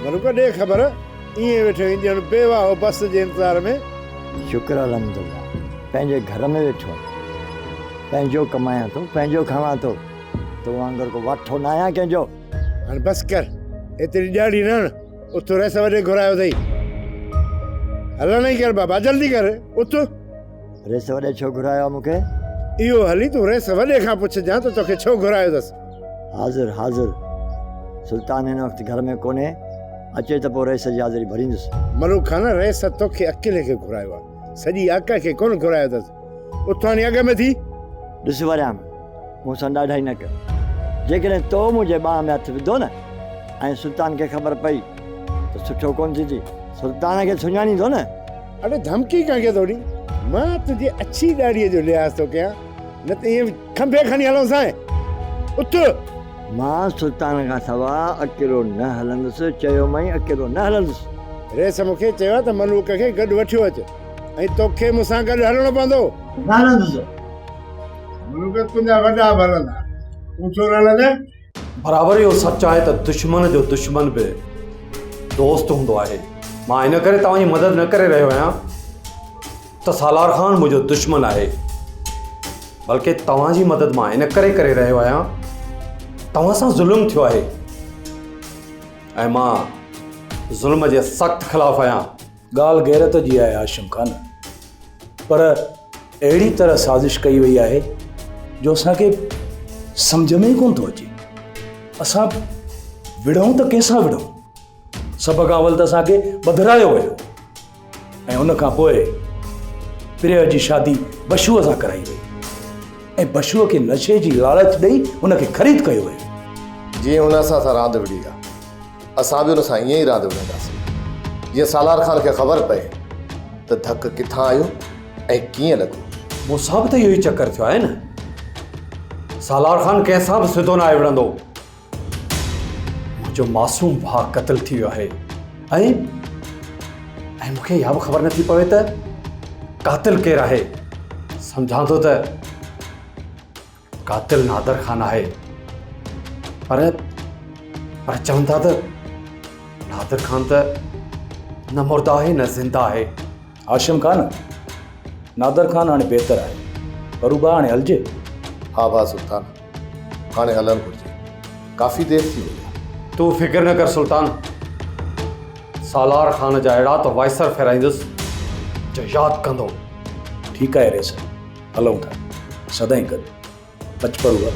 ملوڪ ڏي خبر، ائين ويٺو آهين ڄڻ بيواهو بس جي انتظار ۾. شڪر الحمدالله پنهنجي گهر ۾ ويٺو آهيان. پنهنجو ڪمايان ٿو، پنهنجو کاوان ٿو. تو وانگر ڪو واٺو ناهيان ڪنهن جو. هاڻ بس ڪر، ايتري ڏياڙي نه هڻ. اٿ رئيس وڏي گهرايو اٿئي. هلڻ ئي ڪر بابا، جلدي ڪر، اٿ. رئيس وڏي ڇو گهرايو آ مون کي؟ اهو هلي تون رئيس وڏي کان پڇجان ته توکي ڇو گهرايو اٿس. حاضر حاضر. سلطان هن وقت گهر ۾ ڪونهي، اچي ته پوء رئيس جي حاضري ڀريندس. ملوڪ خان، رئيس توکي اڪيلي کي گهرايو آ، سڄي آڪهه کي ڪونه گهرايو اٿس. اٿ هاڻي اڳ ۾ ٿي. ڏس وريام، مون سان ڏاڍائي نه ڪر. جيڪڏهن تو منهنجي ٻانهن ۾ هٿ وڌو نه ۽ سلطان کي خبر پئي ته سٺو ڪونه ٿيندي. سلطان کي سڃاڻين ٿو نه؟ اڙي ڌمڪي ڪنهن کي ٿو ڏين؟ مان تنهنجي اڇي ڏاڙهيء جو لحاظ ٿو ڪيان، نه ته ائين کنڀي کڻي هلونسانء. اٿ! مان سلطان کان سوا اڪيلو نه هلندس، چيومانء اڪيلو نه هلندس. رئيس مون کي چيو آهي ته ملوڪ کي گڏ وٺيو اچ ۽ توکي مون سان گڏ هلڻو پوندو. نه هلندس. ملوڪ تنهنجا وڏا به هلندا، تون ڇو نه هلندين؟ برابر اهو سچ آهي ته دشمن جو دشمن به دوست هوندو آهي. مان ان ڪري توهان جي مدد نه ڪري رهيو آهيان ته سالار خان منهنجو دشمن آهي بلڪه توهان جي مدد مان ان ڪري ڪري رهيو آهيان توهان سان ظلم ٿيو آهي ۽ مان ظلم جي سخت خلاف آهيان. ڳالهه غيرت جي آهي هاشم خان پر اهڙي طرح سازش ڪئي وئي آهي جو اسان کي سمجهه ۾ ئي ڪونه ٿو اچي. اسان وڙهون ته ڪنهن سان وڙهون؟ سڀ کان اول ته اسان کي ٻڌرايو ويو ۽ ان کان پوء پريا جي شادي بشوء سان ڪرائي وئي ۽ بشوء کي نشي جي لالچ ڏئي ان کي خريد ڪيو ويو. جيئن هن اسان سان راند وڙهي آ، اسان به ان سان ائين ئي راند وڙهنداسين. جيئن سالار خان کي خبر پئي ته ڌڪ ڪٿان آيو ۽ ڪيئن لڳو. مون سان به ته اهو ئي چڪر ٿيو آهي نه. سالار خان ڪنهن سان به سڌو ناهي وڙهندو. منهنجو معصوم ڀاء قتل ٿي ويو آهي ۽ ۽ مون کي اها به خبر نٿي پوي ته قاتل ڪير آهي. سمجهان ٿو ته قاتل نادر خان آهي پر پر چون ٿا ته نادر خان ته نه مرده آهي نه زنده آهي. هاشم خان، نادر خان هاڻي بهتر آهي. پروبا هاڻي هلجي؟ ها ڀاء سلطان، هاڻي هلڻ گهرجي. ڪافي دير ٿي وئي آهي. تون فڪر نه ڪر سلطان، سالار خان جا اهڙا ته وائسر ڦيرائيندس جو ياد ڪندو. ٺيڪ آهي ريس، هلون ٿا. سدائين گڏ. اچ پروبا.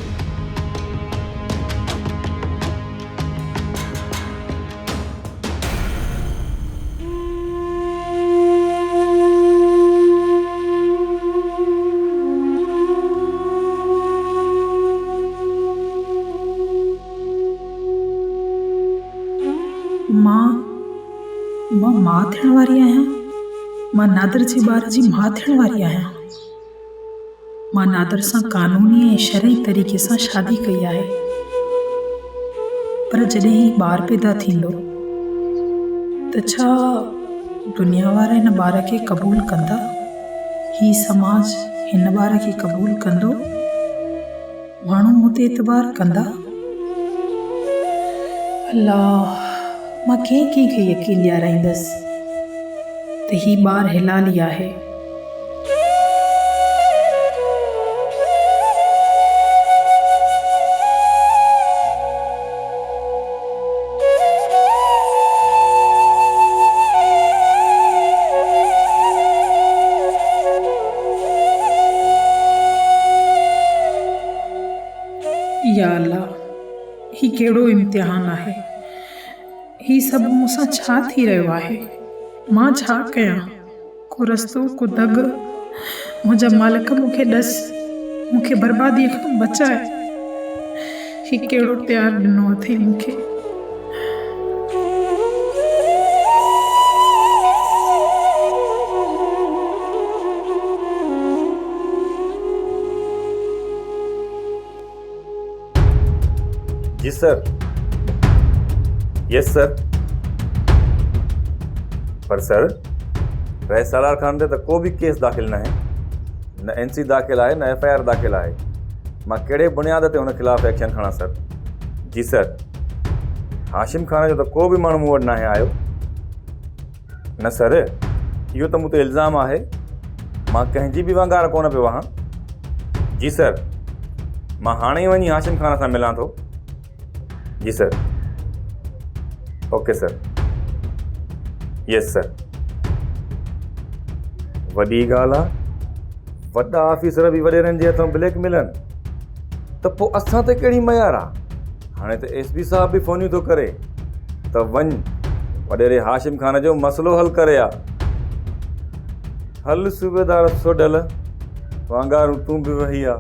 مان، مان ماء ٿيڻ واري آهيان. مان نادر جي ٻار جي ماء ٿيڻ واري آهيان. مان نادر سان قانوني ۽ شرعي طريقي سان شادي ڪئي آهي. پر جڏهن هي ٻار پيدا ٿيندو ته ڇا دنيا وارا هن ٻار کي قبول ڪندا؟ هي سماج هن ٻار کي قبول ڪندو؟ ماڻهو مون تي اعتبار ڪندا؟ الله! مان ڪنهن ڪنهن کي يقين ڏيارائيندس ته هي ٻار حلالي آهي. يا الله! هي ڪهڙو امتحان آهي؟ هي سڀ مون سان ڇا ٿي رهيو آهي؟ مان ڇا ڪيان؟ ڪو رستو، ڪو دڳ، منهنجا مالڪ مون کي ڏس، مون کي برباديء کان بچاء. هي ڪهڙو پيار ڏنو اٿئي مون کي. جي سر يس سر پر سر رئيس سالار خان تي ته ڪو به ڪيس داخل ناهي نه اين سي داخل آهي نه ايف I R داخل آهي مان ڪهڙي بنياد تي هن خلاف ايڪشن کڻان سر جي سر هاشم خان جو ته ڪو به ماڻهو مون وٽ ناهي آيو. نه سر، اهو ته مون تي الزام آهي، مان ڪنهن جي به وانگار ڪونه پيو وهان. جي سر، مان هاڻي ئي وڃي هاشم خان سان ملان ٿو. جي سر. Okay sir. Yes sir. وڏي ڳالهه آ، وڏا آفيسر به وڏيرن جي هٿان بليڪ ملن ته پوء اسان تي ڪهڙي ميار آ؟ هاڻي ته ايس پي صاحب به فونيون ٿو ڪري ته وڃ وڏيري هاشم خان جو مسئلو حل ڪري آ. هل صوبيدار سوڍل وانگارون تون به وهي آ.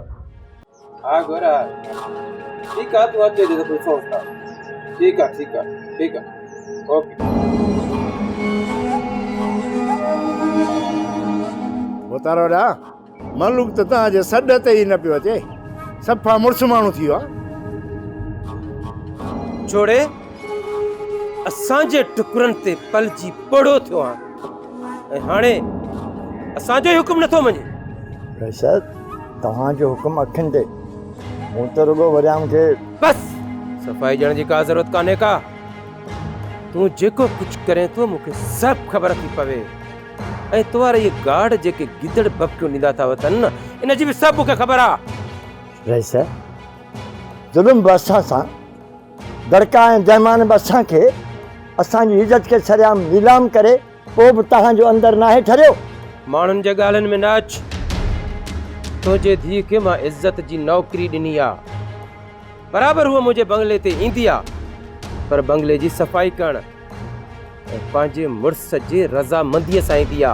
ها گورا ٺيڪ آ تون اچ هيڏي ته پڇون ٿا ٺيڪ آ ٺيڪ آ ٺيڪ آ اوڪي. ڀوتارو ڏا ملوڪ ته توهان جي سڏ تي ئي نه پيو اچي. صفا مڙس ماڻهو ٿي ويو آهي. جوڙي اسان جي ٽڪرن تي پلجي پوڙهو ٿيو آهين ۽ هاڻي اسان جو ئي حڪم نٿو مڃين. رشيد، توهان جو حڪم اکين تي. مون ته رڳو وريام کي. بس! صفائي ڏيڻ جي ڪا ضرورت ڪانهي ڪا. تون جيڪو ڪجهه ڪرين ٿو مون کي سڀ خبر ٿي پوي. ۽ تو وارا اهي گارڊ جيڪي گدڙ ڀڀڪيون ڏيندا ٿا وتن نه، ان جي به سڀ مون کي خبر آ. رئيس، ظلم به اسان سان، دڙڪا ۽ دهمان به اسان کي، اسان جي عزت کي سرعام نيلام ڪري پوء به توهان جو اندر ناهي ٺريو. ماڻهن جي ڳالهين ۾ نه اچ. تنهنجي ڌيء کي مان عزت جي نوڪري ڏني آ. برابر هوء منهنجي بنگلي تي ايندي آ، پر بنگلي جي صفائي ڪرڻ. ۽ پنهنجي مڙس جي رضامنديء سان ايندي آ.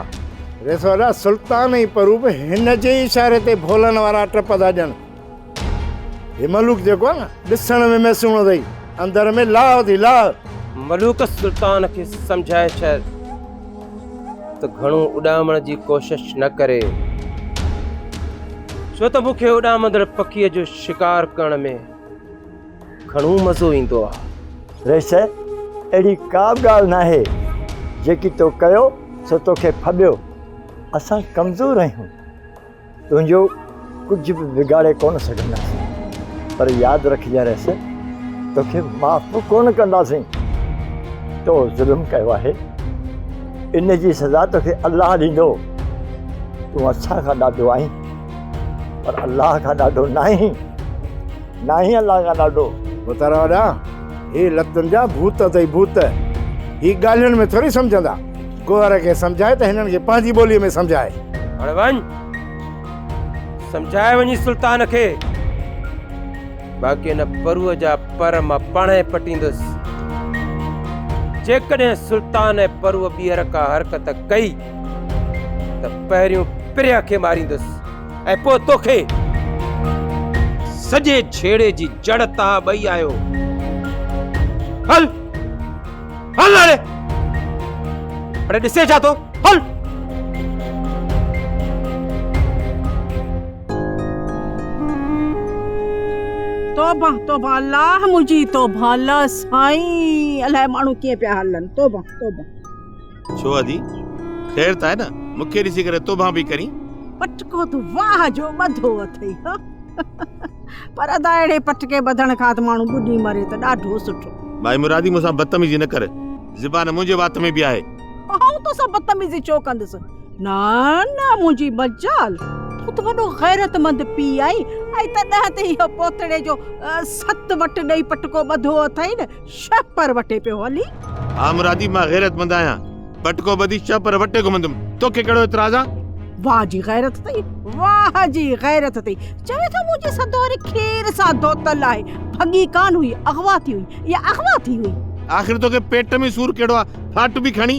ريسوالا سلطان ۽ پرو به هن جي ئي اشاري تي ڀولن وارا ٽپ ٿا ڏين. هي ملوڪ جيڪو آ نه، ڏسڻ ۾ ميسوڻو اٿئي، اندر ۾ لاهه اٿئي لاهه. ملوڪ سلطان کي سمجهائي ڇڏ ته گهڻو اڏامڻ جي ڪوشش نه ڪري، ڇو ته مون کي اڏامندڙ پکيء جو شڪار ڪرڻ ۾. گهڻو مزو ايندو آ. رئيس، اهڙي ڪا به ڳالهه ناهي، جيڪي تو ڪيو سو توکي ڦٻيو. اسان ڪمزور آهيون، تنهنجو ڪجهه به بگاڙي ڪونه سگهنداسين. پر ياد رکجانء رئيس، توکي معاف به ڪونه ڪنداسين. تو ظلم ڪيو آهي، ان جي سزا توکي الله ڏيندو. تون اسان کان ڏاڍو آهين، پر الله کان ڏاڍو ناهين. ناهين الله کان ڏاڍو. ڀوتارا وڏا، هي لتن جا ڀوت اٿئي ڀوت. هي ڳالهين ۾ ٿوري سمجهندا. گوهر کي سمجهائي ته هنن کي پنهنجي ٻوليء ۾ سمجهائي. هاڻي وڃ، سمجهائي وڃي سلطان کي. باقي ان پروء جا پر مان پاڻهي پٽيندس. جيڪڏهن سلطان ۽ پروء ٻيهر ڪا حرڪت ڪئي ته پهريون پريان کي ماريندس. ۽ پوء توکي. سڄي جهيڙي جي جڙ تان ٻئي آهيو. هل هل هاڻي. اڙي ڏسين ڇا ٿو؟ هل. توبه توبه الله منهنجي توبه الله سائين الائي ماڻهو ڪيئن پيا هلن توبه توبه. ڇو ادي خير ته آهي نه مون کي ڏسي ڪري توبهان پئي ڪرين. پٽڪو ته واهه جو ٻڌو اٿئي ها پر ادا اهڙي پٽڪي ٻڌڻ کان ته ماڻهو ٻڏي مري ته ڏاڍو سٺو. ڀائي مرادي مون سان بدتميزي نه ڪر زبان منهنجي وات ۾ به آهي. آئون توسان بدتميزي ڇو ڪندس نه نه منهنجي مجال تون ته وڏو غيرتمند پيء آهين ۽ تڏهن ته اهو پوتڙي جو ست وٽ ڏئي پٽڪو ٻڌو اٿئي نه شهپر وٽي پيو هلي. ها مرادي مان غيرتمند آهيان. پٽڪو ٻڌي شهپر وٽي گهمندم. توکي ڪهڙو اعتراض آ؟ واهه جي غيرت اٿئي، واهه جي غيرت اٿئي. چوي ٿو منهنجي سدوري کير سان ڌوتل آهي. ڀڳي ڪانه هئي، اغوا ٿي هئي يا اغوا ٿي هئي. آخر توکي پيٽ ۾ سور ڪهڙو آ؟ ڦاٽ به کڻي.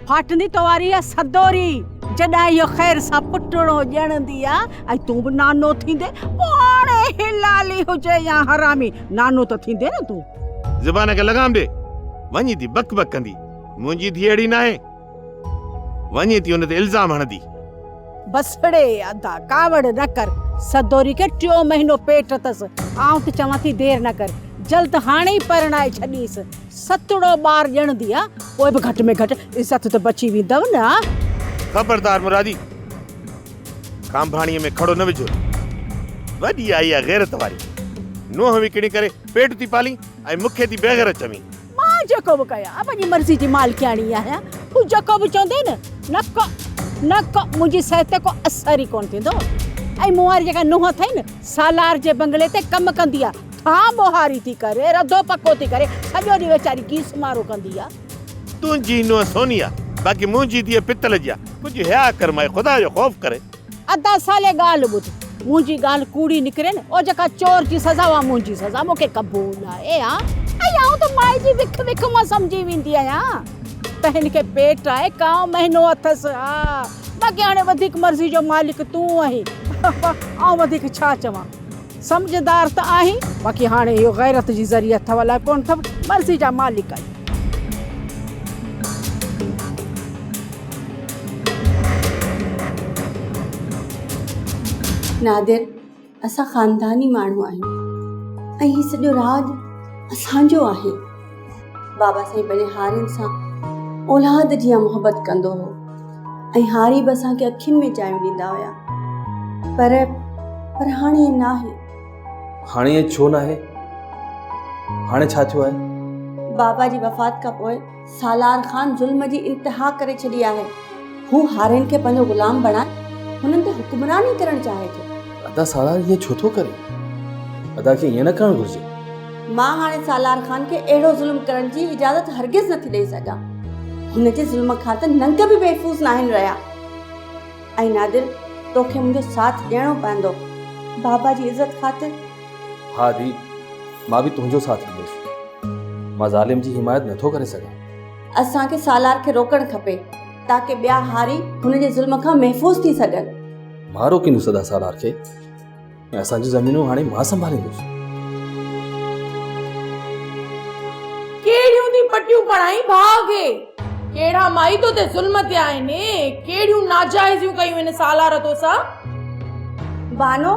ڦاٽندي تو واري اها سدوري، جڏهن اهو خير سان پٽڙو ڄڻندي آ ۽ تون به نانو ٿيندين، پوء هاڻي حلالي هجي يا حرامي، نانو ته ٿيندين نه تون. زبان کي لغام ڏي. وڃي ٿي بڪ بڪ ڪندي. منهنجي ڌيء اهڙي ناهي. وڃي ٿي ان تي الزام هڻندي. بس ڙي ادا ڪاوڙ نه ڪر. سدوري کي ٽيون مهينو پيٽ اٿس. آئون ته چوان ٿي دير نه ڪر. جلد هاڻي ئي پرڻائي ڇڏينس. ستڙو ٻار ڄڻندي ها پوء به گهٽ ۾ گهٽ عزت ته بچي ويندؤ نه ها. خبردار مرادي! کانڀاڻيء ۾ کڙو نه وجهه. وڏي آئي آ غيرت واري. نونهن وڪڻي ڪري پيٽ ٿي پالين ۽ مون کي ٿي بيغيرت چوين. مان جيڪو به ڪيان، پنهنجي مرضي جي مالڪياڻي آهيان. تون جيڪو به چوندين نه، نه ڪو نه ڪو منهنجي صحت تي ڪو اثر ئي ڪونه ٿيندو. ۽ مون واري جيڪا نونهن اٿئي نه، سالار جي بنگلي تي ڪم ڪندي آ، ٿانء ٻوهاري ٿي ڪري، رڌو پڪو ٿي ڪري، سڄو ڏينهن ويچاري گيس مارو ڪندي آ. تنهنجي نونهن سوني آ، باقي منهنجي ڌيء پتل جي آ. ڪجهه حياء ڪر مائي، خدا جو خوف ڪري. ادا صالح ڳالهه ٻڌ، منهنجي ڳالهه ڪوڙي نڪري نه، او جيڪا چور جي سزا اها منهنجي سزا مون کي قبول آهي ها، ۽ آئون ته مائي جي وک وک مان سمجهي ويندي آهيان ته هن کي پيٽ آهي، ڪائون مهينو اٿس ها، باقي هاڻي وڌيڪ مرضي جو مالڪ تون آهين، آئون وڌيڪ ڇا چوان، سمجهدار ته آهين، باقي هاڻي اهو غيرت جي ذري اٿو الائي ڪونه اٿو، مرضي جا مالڪ آهيون. نادر، اسان خانداني ماڻهو آهيون ۽ هي سڄو راڄ اسان جو آهي. بابا سائين پنهنجي هارين سان اولاد جيان محبت ڪندو هو ۽ هاري به اسان کي اکين ۾ جايون ڏيندا هيا. پر پر هاڻي ائين ناهي. هاڻي ائين ڇو ناهي؟ هاڻي ڇا ٿيو آهي؟ بابا جي وفات کان پوء سالار خان ظلم جي انتها ڪري ڇڏي آهي. هو هارين کي پنهنجو غلام بڻائي هنن تي حڪمراني ڪرڻ چاهي ٿو. ادا سالار ائين ڇو ٿو ڪري؟ ادا کي ائين نه ڪرڻ گهرجي. مان هاڻي سالار خان کي اهڙو ظلم ڪرڻ جي اجازت هرگز نٿي ڏئي سگهان. هن جي ظلم کان ته ننگ به محفوظ ناهن رهيا. ۽ نادر توکي منهنجو ساٿ ڏيڻو پوندو بابا جي عزت خاطر. ها ادي مان به تنهنجو ساٿ ڏيندس. مان ظالم جي حمايت نٿو ڪري سگهان. اسان کي سالار کي روڪڻ کپي تاڪه ٻيا هاري هن جي ظلم کان محفوظ ٿي سگهن. مان روڪيندس ادا سالار کي ۽ اسان جون زمينون هاڻي مان سنڀاليندس. ڪهڙيون ٿي پٽيون پڙهائين ڀاء کي. ڪهڙا مائي تو تي ظلم ٿيا آهن، ڪهڙيون ناجائزيون ڪيون هن سالار توسان. بانو،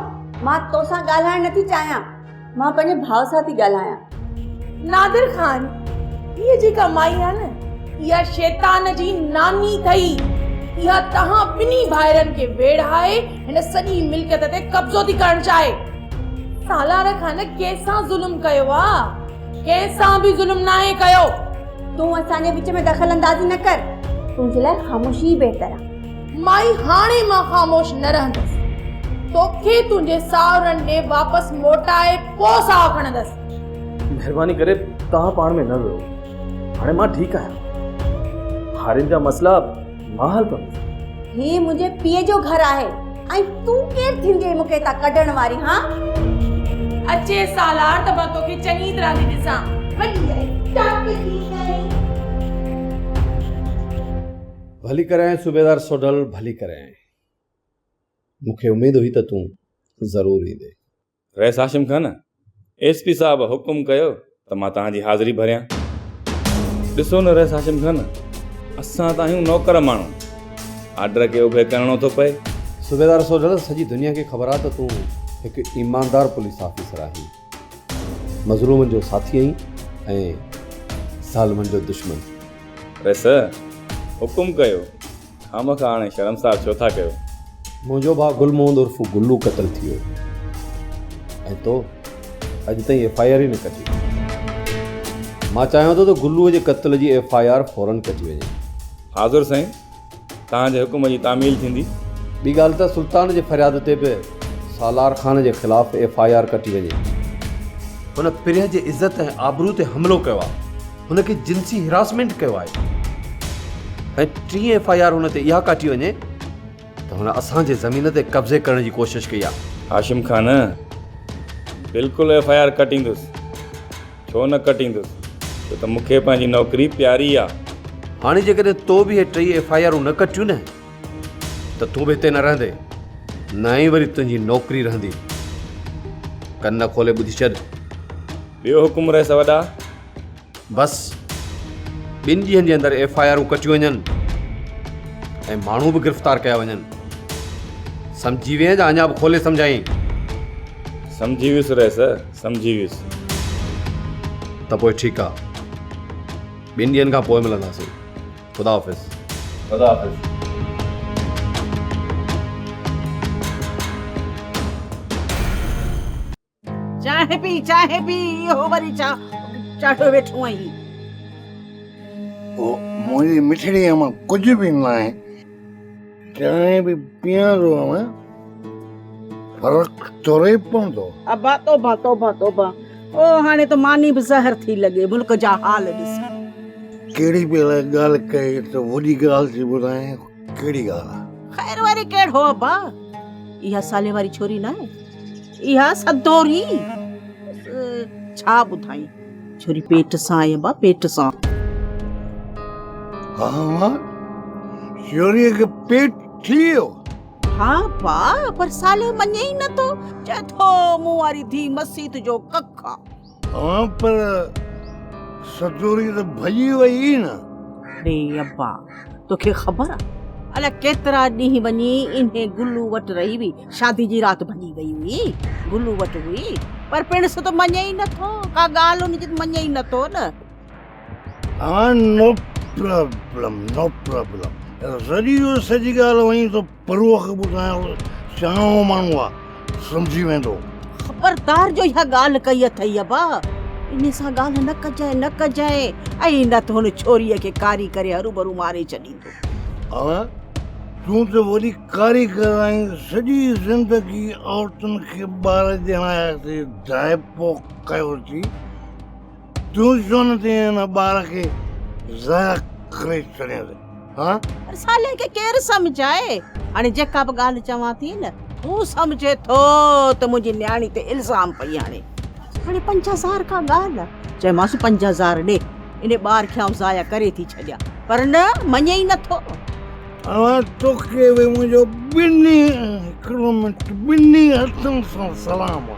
مان توسان ڳالهائڻ نٿي چاهيان. مان پنهنجي ڀاء سان ٿي ڳالهايان. نادر خان، هيء جيڪا مائي آهي نه، اها شيطان جي ناني ٿئي. اها توهان ٻنهي ڀائرن کي ويڙهائي هن سڄي ملڪيت تي قبضو ٿي ڪرڻ چاهي. سالار خان ڪنهن سان ظلم ڪيو آ؟ ڪنهن سان به ظلم ناهي ڪيو. تون اسان جي وچ ۾ دخل اندازي نه ڪر. تنهنجي لاء خاموشي ئي بهتر آ. مائي هاڻي مان خاموش نه رهندس. توکي تنهنجي ساهرن ڏي واپس موٽائي پوء ساهه کڻندس. مهرباني ڪري توهان پاڻ ۾ نه ويهو. هاڻي مان ٺيڪ آهيان. هارين جا مسئلا مان حل ڪندس. هي منهنجي پيء جو گهر آهي ۽ تون ڪير ٿيندينء مون کي هتان ڪڍڻ واري هان؟ اچي سالار ته مان توکي چڱي طرح ٿي ڏسان. وڏي آهي ٽاڪ جي نئين. ڀلي ڪري آئين صوبيدار سوڍل ڀلي ڪري آئين. مون کي اميد هئي ته تون ضرور ايندين. رئيس هاشم خان، ايس پي صاحب حڪم ڪيو ته مان توهان جي حاضري ڀريان. ڏسو نه رئيس هاشم خان، اسان ته آهيون نوڪر ماڻهو، آرڊر کي اوڀي ڪرڻو ٿو پئي. صوبيدار سوڍل، سڄي دنيا کي خبر آهي ته تون هڪ ايماندار پوليس آفيسر آهين. مظلومن جو ساٿي آهين ۽ ظالمن جو دشمن. رئيس، حڪم ڪيو. خامخواه هاڻي شرمسار ڇو ٿا ڪيو؟ منهنجو ڀاء گل محمد عرف گلو قتل ٿي ويو ۽ تو اڄ تائين ايف I R ئي نه ڪٽي. مان چاهيان ٿو ته گلوء جي قتل جي ايف I R فورن ڪٽي وڃي. حاضر سائين، توهان جي حڪم جي تعميل ٿيندي. ٻي ڳالهه ته سلطان جي فرياد تي به سالار خان جي خلاف ايف I R ڪٽي وڃي. هن پرينء جي عزت ۽ آبرو تي حملو ڪيو آهي. هن کي جنسي هراسمينٽ ڪيو آهي ۽ ٽين ايف I R هن تي اها ڪاٽي وڃي ته هن اسان جي زمين تي قبضي ڪرڻ جي ڪوشش ڪئي آهي. هاشم خان، بلڪل ايف I R ڪٽيندس، ڇو نه ڪٽيندس، ڇو ته مون کي پنهنجي نوڪري پياري آ. هاڻي جيڪڏهن تو به اهي ٽئي ايف I آرون نه ڪٽيون نه ته تون به هتي نه رهندين، نه ئي وري تنهنجي نوڪري رهندي. ڪن کولي ٻڌي ڇڏ. ٻيو حڪم رهيس وڏا. بس ٻن ڏينهن جي اندر ايف I آرون ڪٽيون وڃن ۽ ماڻهو به گرفتار ڪيا وڃن. سمجهي وئين يا اڃا به کولي سمجهائين؟ سمجهي ويس رئيس، سمجهي ويس. ته پوء ٺيڪ آ. ٻن ڏينهن کان پوء ملنداسين. خدا حافظ. خدا حافظ. چانهه پي چانهه پي اهو وري ڇا چاڙهيو ويٺو آهين. پوء منهنجي مٺڙيء مان ڪجهه به ناهي. چانهه به پيئان ٿو اوهان فرق ٿورو ئي پوندو. ابا توبه توبه توبه او هاڻي ته ماني به زهر ٿي لڳي ملڪ جا حال ڏس. ڪهڙي به الائي ڳالهه ڪئي ته وڏي ڳالهه ٿي ٻڌائين ڪهڙي ڳالهه آ. خير واري ڪهڙو ابا اها صالح واري ڇوري ناهي اها سدوري ڇا ٻڌائين ڇوري پيٽ سان آهي ابا پيٽ سان. ها ها ڇوريء کي پيٽ ٿي ويو. ها ابا پر صالح مڃي ئي نٿو چئي ٿو مون واري ڌيء مسيت جو ڪک آ. ها پر سدوري ته ڀڄي وئي نه. اڙي ابا توکي خبر آ الاء ڪيترا ڏينهن وڃي انهي گلو وٽ رهي هئي شادي جي رات ڀڄي وئي هئي گلو وٽ هئي پر پڻس ته مڃي ئي نٿو ڪا ڳالهه ان جي ته مڃي ئي نٿو نه. ها نو پرابلم نو پرابلم سڄي جو سڄي ڳالهه وڃي ٿو پروء کي ٻڌايان سياڻو ماڻهو آ سمجهي ويندو. خبردار جو اها ڳالهه ڪئي اٿئي ابا انهي سان ڳالهه نه ڪجانء نه ڪجانء ۽ نه ته هن ڇوريء کي ڪاري ڪري هروڀرو ماري ڇڏيندو. اها تون ته وڏي ڪاريگر آهين سڄي زندگي عورتن کي ٻار ڄڻائي ٿي ڌائپو ڪيو ٿي تون ڇو نه ٿي هن ٻار کي ضايع ڪري ڇڏين ها؟ پر صالح کي ڪير سمجهائي؟ هاڻي جيڪا به ڳالهه چوان ٿي نه هو سمجهي ٿو ته منهنجي نياڻي تي الزام پئي هڻي. هاڻي 5000 ڪا ڳالهه آ؟ چيومانس 5000 ڏي انهي ٻار کي آئون ضايع ڪري ٿي ڇڏيان پر نه مڃي ئي نه ٿو. اوهان توکي به منهنجو ٻنهي هڪڙو منٽ ٻنهي هٿن سان سلام آ.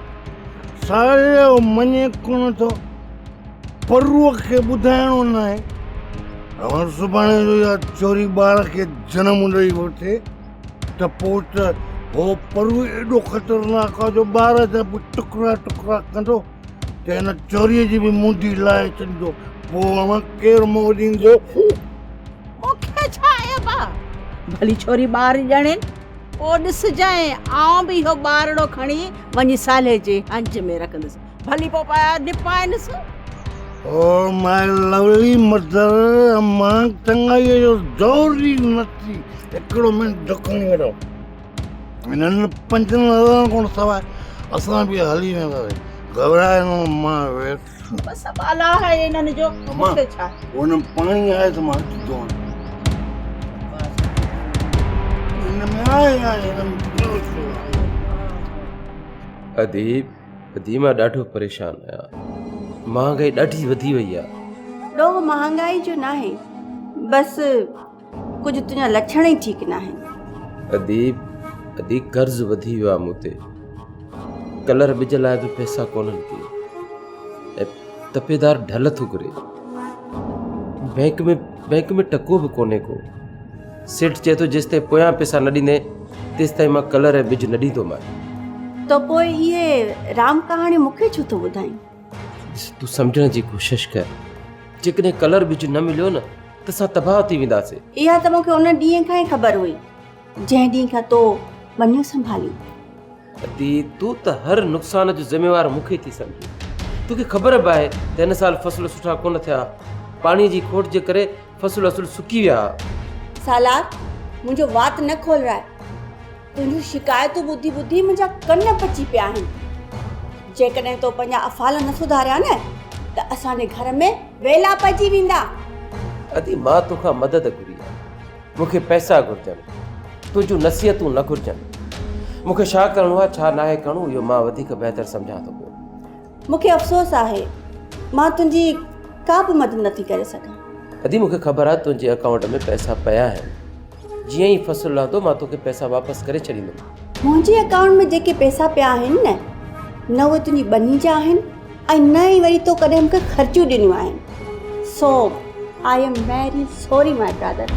ساريو مڃي ڪونه ٿو. پروء کي ٻڌائڻو ناهي. اوهان سڀاڻي جو اها چوري ٻار کي جنم ڏئي وٺي ته پوء ته هو پرو ايڏو خطرناڪ آ جو ٻار جا به ٽڪرا ٽڪرا ڪندو ته هن چوريء جي به منڍي لاهي ڇڏيندو. پوء اوهان ڪير منهن ڏيندو؟ مون کي ڇا آهي ابا، ڀلي ڇوري ٻار ڄڻين، پوء ڏسجانء، آئون به اهو ٻارڙو کڻي وڃي صالح جي هنج ۾ رکندس، ڀلي پوء پيا نپائينس. او ماء لولي مدر، امان چڱائيء جو دور ئي نه ٿي، هڪڙو منٽ ڌڪڻي وٺو. هنن پنجن هزارن کان سواء اسان به هلي وينداسين، گهٻراء نه مان ويس. بس سڀ الله آهي انهن جو مون کي ڇا. ان پاڻي آهي ته مان هٿ ڌوئان. هن ۾ آهي آهي هن ۾ ٻيو ڇو آهي. ادي ادي مان ڏاڍو پريشان آهيان مهانگائي ڏاڍي وڌي وئي آهي. ڏوهه مهانگائي جو ناهي بس ڪجهه تنهنجا لڇڻ ئي ٺيڪ ناهن. ادي ادي قرض وڌي ويو آهي مون تي ڪلر ٻج لاء به پئسا ڪونهن ڪي ۽ تپيدار ڍل ٿو گهري بئنڪ ۾ بئنڪ ۾ ٽڪو به ڪونهي ڪو سيٺ چئي ٿو جيستائين پويان پئسا نه ڏيندين تيستائين مان ڪلر ۽ ٻج نه ڏيندومانء. ته پوء اهي رام ڪهاڻيون مون کي ڇو ٿو ٻڌائين؟ ڏس تون سمجهڻ جي ڪوشش ڪر جيڪڏهن ڪلر ٻج نه مليو نه ته اسان تباهه ٿي وينداسين. اها ته مون کي ان ڏينهن کان ئي خبر هئي، جنهن ڏينهن کان تو ٻنيون سنڀاليون. ادي، تون ته هر نقصان جو ذميوار مون کي ٿي سمجهين. توکي خبر به آهي ته هن سال فصل سٺا ڪونه ٿيا. پاڻيء جي کوٽ جي ڪري فصل اصل سڪي ويا. سالار، منهنجو وات نه کولراء. تنهنجون شڪايتون ٻڌي ٻڌي منهنجا ڪن پچي پيا آهن. جيڪڏهن تو پنهنجا افعال نه سڌاريا نه ته اسان جي گهر ۾ ويلا پئجي ويندا. ادي مان توکان مدد گهري آهي. مون کي پئسا گهرجن. تنهنجون نصيحتون نه گهرجن. مون کي ڇا ڪرڻو آهي ڇا ناهي ڪرڻو اهو مان وڌيڪ بهتر سمجهان ٿو پيو. مون کي افسوس آهي مان تنهنجي ڪا به مدد نٿي ڪري سگهان. ادي مون کي خبر آهي تنهنجي اڪائونٽ ۾ پئسا پيا آهن. جيئن ئي فصل لهندو مان توکي پئسا واپس ڪري ڇڏيندم. منهنجي اڪائونٽ ۾ جيڪي پئسا پيا آهن نه، نه اهي تنهنجي ٻني جا آهن ۽ نه ئي وري تو ڪڏهن مون کي خرچيون ڏنيون آهن. So I am very sorry my brother.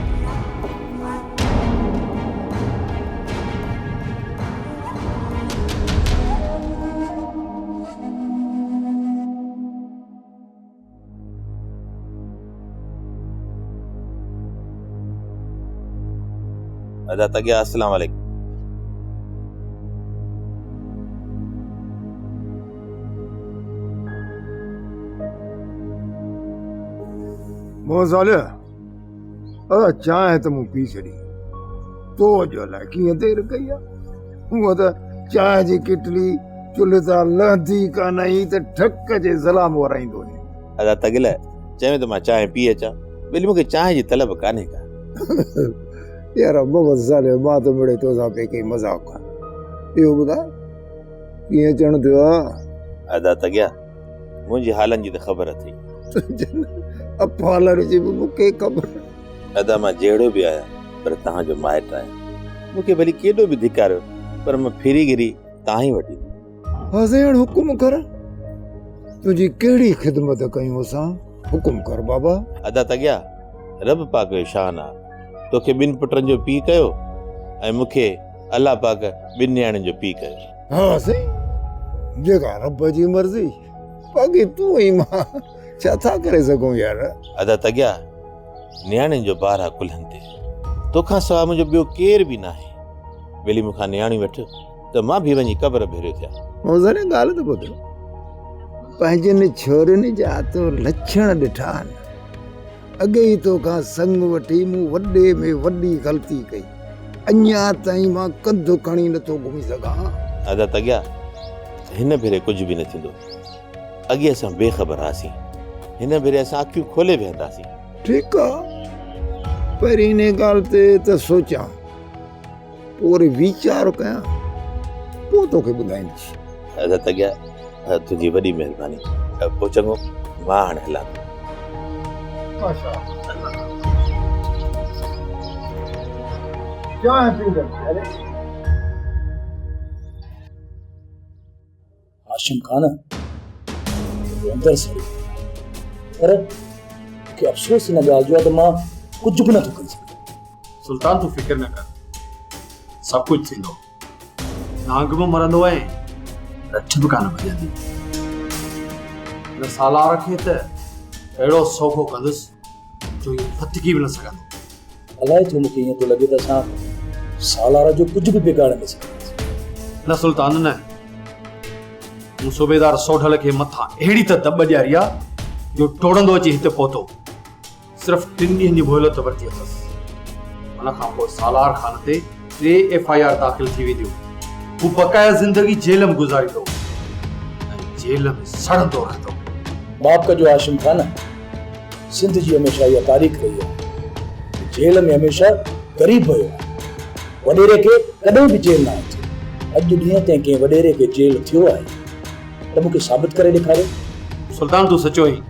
ادا تڳيا السلام عليڪم. مون زاليا ادا چانهه ته مون پي ڇڏي. تو اڄ الائي ڪيئن دير ڪئي آ. هونء ته چانهه جي ڪيٽلي چلهه تان لهندي ڪانه هئي ته ٺڪ جي سلام ورائيندو هئين. ادا تگل، چوين ته مان چانهه پي اچان. ٻيلي مون کي چانهه جي طلب ڪانهي ڪا. يار محمد صالح مان ته مڙئي توسان پئي ڪئي مذاق. اهو ٻڌاء ڪيئن اچڻ ٿيو آ؟ ادا تگيا، منهنجي حالن جي ته خبر اٿئي. تنهنجن افعالن جي به مون کي خبر. ادا مان جهڙو به آهيان پر توهان جو مائٽ آهيان. مون کي ڀلي ڪيڏو به ڌڪاريو پر مان ڦري گهري توهان ئي وٽ ايندس. ها سائين هاڻ حڪم ڪر. تنهنجي ڪهڙي خدمت ڪيون اسان حڪم ڪر بابا. ادا تڳيا رب پاڪ جو شان آ توکي ٻن پٽن جو پيء ڪيو ۽ مون کي الله پاڪ ٻن نياڻين جو پيء ڪيو. ها سائين جيڪا رب جي مرضي باقي تون ۽ مان ڇا ٿا ڪري سگهون يار. ادا تڳيا نياڻين جو بار آ ڪلهن تي توکان سواء منهنجو ٻيو ڪير به ناهي ٻيلي مون کان نياڻيون وٺ ته مان به وڃي قبر ڀيريو ٿيان. موزن ڳالهه ته ٻڌ. پنهنجن ڇورين جا تو لڇڻ ڏٺا آهن. اڳي ئي توکان سڱ وٺي مون وڏي ۾ وڏي غلطي ڪئي. اڃا تائين مان ڪنڌ کڻي نٿو گهمي سگهان. ادا تڳيا، هن ڀيري ڪجهه به نه ٿيندو. اڳي اسان بي خبر هئاسين. هن ڀيري اسان اکيون کولي ويهنداسين. ٺيڪ آ، پهرين انهيء ڳالهه تي ته سوچيان. پوء وري ويچار ڪيان پوء توکي ٻڌائيندس. ادا تڳيا تنهنجي وڏي مهرباني. پوء چڱو مان هاڻي هلان ٿو. ماشاءالله چانهه پيئندس. هاشم خان منهنجو اندر سڙي ويو پر مون کي افسوس ان ڳالهه جو آهي ته مان ڪجهه به نٿو ڪري سگهان. سلطان تون فڪر نه ڪر سڀ ڪجهه ٿيندو. نانگ به مرندو ۽ رڇ به ڪانه ڀڄندي. هن سالار کي ته اهڙو سوگهو ڪندس جو هي ڦٿڪي به نه سگهندو. الائي ڇو مون کي ائين ٿو لڳي ته اسان سالار جو ڪجهه به بگاڙي نه سگهنداسين. نه سلطان نه. مون صوبيدار سوڍل کي مٿان اهڙي ته دٻ ڏياري آ جو ڊوڙندو اچي هتي پهتو. صرف ٽن ڏينهن جي مهلت ورتي اٿس. ان کان پوء سالار خان تي ٽي ايف I R داخل ٿي وينديون. هو بقايا زندگي جيل ۾ گذاريندو ۽ جيل ۾ سڙندو رهندو. معاف ڪجو هاشم خان، سنڌ جي هميشه اها تاريخ رهي آهي ته جيل ۾ هميشه غريب ويو آهي. وڏيري کي ڪڏهن به جيل ناهي ٿيو. اڄ ڏينهن تائين ڪنهن وڏيري کي جيل ٿيو آهي ته مون کي ثابت ڪري ڏيکاريو. سلطان تون سچو آهين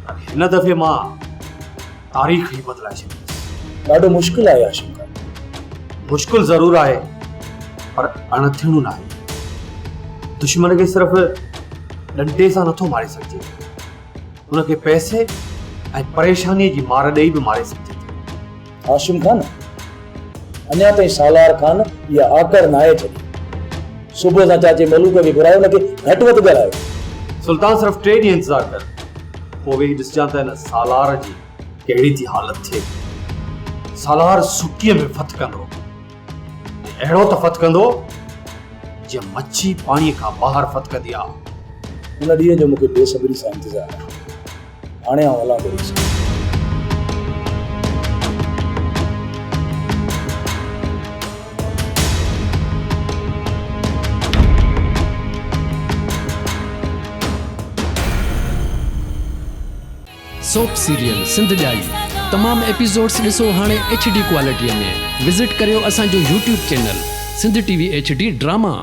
پر هن دفعي مان تاريخ ئي بدلائي ڇڏيندس. ڏاڍو مشڪل آهي هاشم خان. مشڪل ضرور آهي پر اڻ ٿيڻو ناهي. دشمن کي صرف ڏنڊي سان نٿو ماري سگهجي. ان کي پئسي ۽ پريشانيء جي مار ڏيئي به ماري سگهجي ٿو. هاشم خان، اڃا تائين سالار خان اها آڪڙ ناهي ڇڏي. صبح سان چاچي ملوڪ کي گهرائي ان کي گهٽ وڌ ڳالهايو. سلطان صرف ٽي ڏينهن انتظار ڪر، پوء ويهي ڏسجان ته ان سالار جي ڪهڙي ٿي حالت ٿئي. سالار سڪيء ۾ ڦٿڪندو ۽ اهڙو ته ڦٿڪندو جيئن مڇي پاڻيء کان ٻاهر ڦٿڪندي آ. ان ڏينهن جو مون کي بي صبري سان انتظار آهي. هاڻي آئون هلان ٿو ريس. سوپ سيريل سنڌ ڄائي تمام ايپيسوڊس ڏسو هاڻي ايڇ ڊي ڪوالٽي ۾ وزٽ ڪريو اسان جو YouTube channel Sindh T V H D drama.